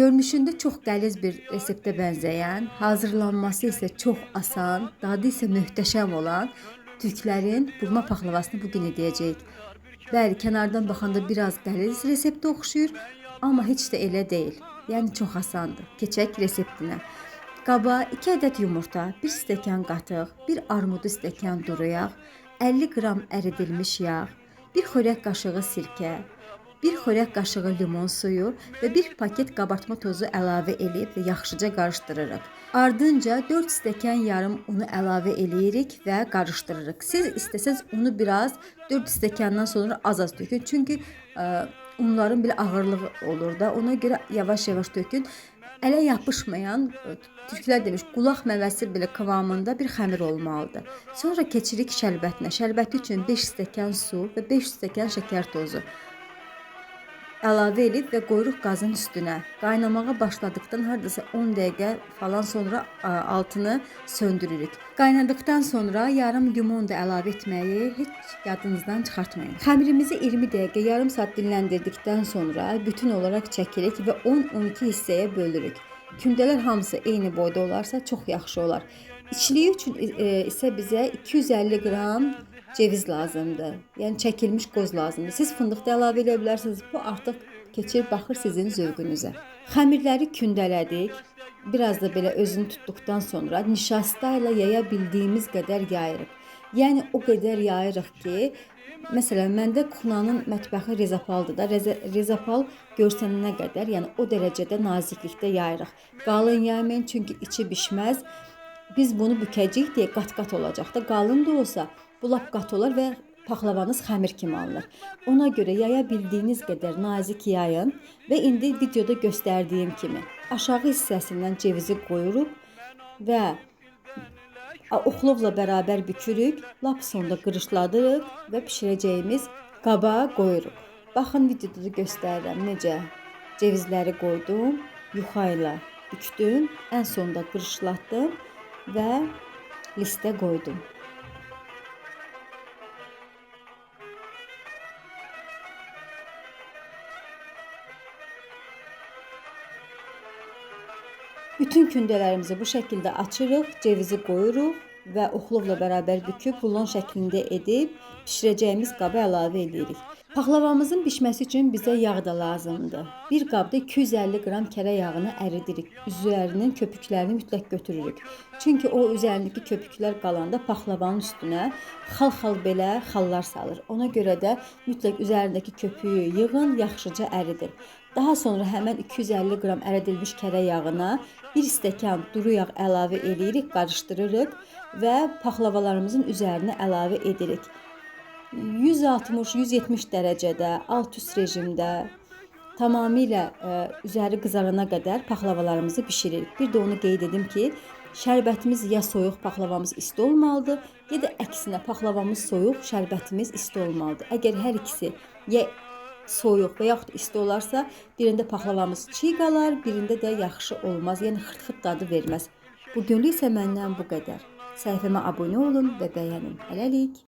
Görünüşündə çox qəliz bir reseptə bənzəyən, hazırlanması isə çox asan, dadı isə möhtəşəm olan türklərin burma paxlavasını bugün edəcəyik. Bəli, kənardan baxanda biraz qəliz reseptə oxşuyur, amma heç də elə deyil. Yəni çox asandır. Keçək reseptinə. Qaba 2 ədəd yumurta, 1 stəkan qatıq, 1 armudu stəkan duru yağ, 50 qram əridilmiş yağ, 1 xörək qaşığı sirkə, 1 xörək qaşığı limon suyu və 1 paket qabartma tozu əlavə eləyib və yaxşıca qarışdırırıq. Ardınca 4 stəkan yarım unu əlavə eləyirik və qarışdırırıq. Siz istəsəz unu biraz 4 stəkandan sonra az-az tökün. Çünki unların belə ağırlığı olur da. Ona görə yavaş-yavaş tökün. Ələ yapışmayan, türklər demiş, qulaq məvəsi belə kıvamında bir xəmir olmalıdır. Sonra keçirik şərbətinə. Şərbəti üçün 5 stəkan su və 5 stəkan şəkər tozu əlavə edib və qoyuruq qazın üstünə. Qaynamağa başladıqdan hardasa 10 dəqiqə falan sonra altını söndürürük. Qaynadıqdan sonra yarım limon da əlavə etməyi heç yadınızdan çıxartmayın. Xəmirimizi 20 dəqiqə, yarım saat dinləndirdikdən sonra bütün olaraq çəkirik və 10-12 hissəyə bölürük. Kündələr hamısı eyni boyda olarsa çox yaxşı olar. İçliyi üçün isə bizə 250 qram ceviz lazımdır. Yəni çəkilmiş qoz lazımdır. Siz fındıq da əlavə edə bilərsiniz. Bu artıq keçir, baxır sizin zövqünüzə. Xəmirləri kündələdik. Biraz da belə özünü tutduqdan sonra nişasta ilə yaya bildiyimiz qədər yayırıq. Yəni o qədər yayırıq ki, məsələn məndə Xunanın mətbəxi rezapaldır da. Rezapal görsənənə qədər, yəni o dərəcədə naziklikdə yayırıq. Qalın yaymayın, çünki içi bişməz. Biz bunu bükəcəyik deyə qat-qat olacaq da. Qalın da olsa bu lap qat olar və paxlavanız xəmir kimi alınır. Ona görə yaya bildiyiniz qədər nazik yayın və indi videoda göstərdiyim kimi aşağı hissəsindən cevizi qoyuruq və oxlovla bərabər bükürük, lap sonda qırışladırıq və bişirəcəyimiz qaba qoyuruq. Baxın, videoda da göstərirəm necə cevizləri qoydum, yuxa ilə bükdüm, ən sonda qırışlatdım və listə qoydum. Bütün kündələrimizi bu şəkildə açırıq, cevizi qoyuruq və oxlovla bərabər büküb rulon şəklində edib bişirəcəyimiz qaba əlavə edirik. Paxlavamızın bişməsi üçün bizə yağ da lazımdır. Bir qabda 250 qram kərə yağını əridirik. Üzərinin köpüklərini mütləq götürürük. Çünki o üzərindəki köpüklər qalanda paxlavanın üstünə xal-xal belə xallar salır. Ona görə də mütləq üzərindəki köpüyü yığın, yaxşıca əridin. Daha sonra həmən 250 qram əridilmiş kərə yağına 1 stəkan duru yağ əlavə eləyirik, qarışdırırıq və paxlavalarımızın üzərinə əlavə edirik. 160-170 dərəcədə alt-üst rejimdə tamamilə üzəri qızarana qədər paxlavalarımızı bişiririk. Bir də onu qeyd edim ki, şərbətimiz ya soyuq, paxlavamız isti olmalıdır, ya da əksinə paxlavamız soyuq, şərbətimiz isti olmalıdır. Əgər hər ikisi ya soyuq və yaxud isti olarsa, birində paxlavamız çiğ qalar, birində də yaxşı olmaz, yəni xırt-xırt dadı verməz. Bugünlük isə məndən bu qədər. Səhifəmə abunə olun və bəyənin. Hələlik.